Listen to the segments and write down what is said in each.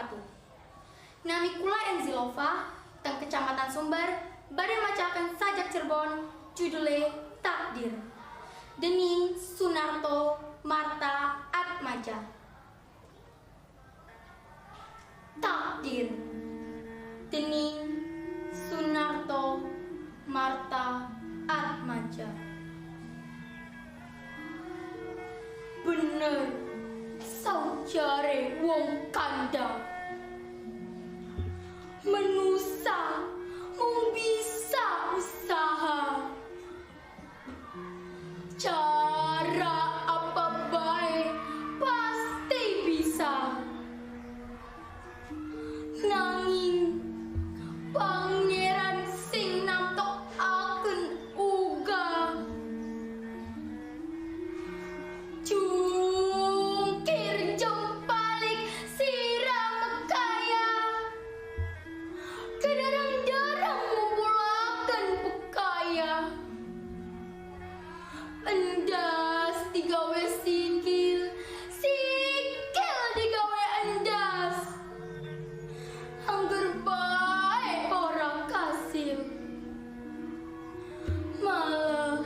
Wabarakatuh. Nami kula Enzilova teng Kecamatan Sumber badhe macaken sajak Cirebon judule Takdir dening Sunarto Marta Atmaja. Takdir dening Sunarto Marta Atmaja. Bener saujare wong kandha, menusa mung bisa usaha, cara apa bae pasti bisa, nanging pangeran sing namtokaken uga jungkir jempalik sirah mekaya, kedarang-darang ngumpulaken pekaya, endas digawe sikil, sikil digawe endas, angger bae ora kasil, malah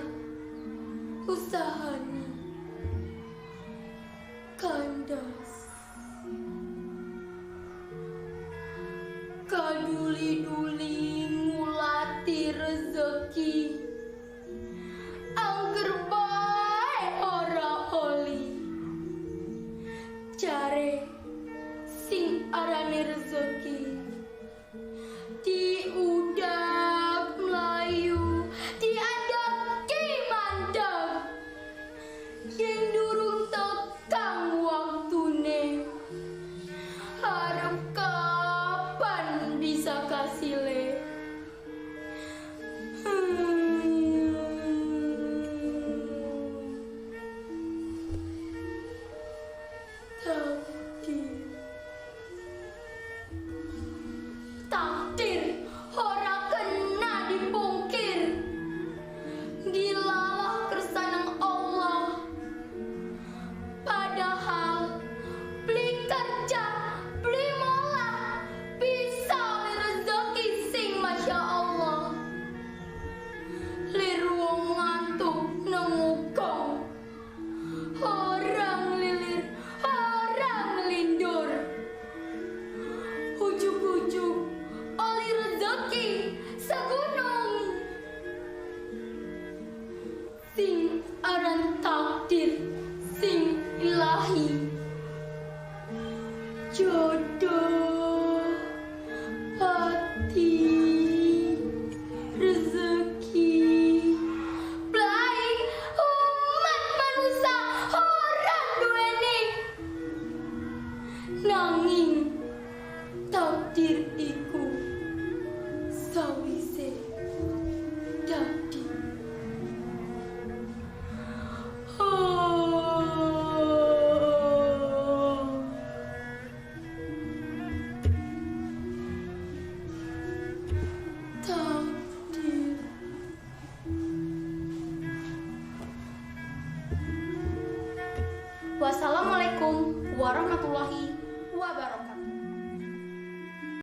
usahane kandas. Kaduli-duli ngulati rezeki, angger bae ora oli, jare sing arane rezeki diudak mlayu, diandhaki mandeg, yen durung tekang waktune arep kapan bisa kasile. Takdir, takdir ora kena dipungkir, dilalah kersaneng Allah, padahal beli kerja beli molah bisa li rezeki sing masya Allah, lir wong ngantuk nemu gong, orang lilir orang lindur, ujuk-ujuk oli rezeki segunung, sing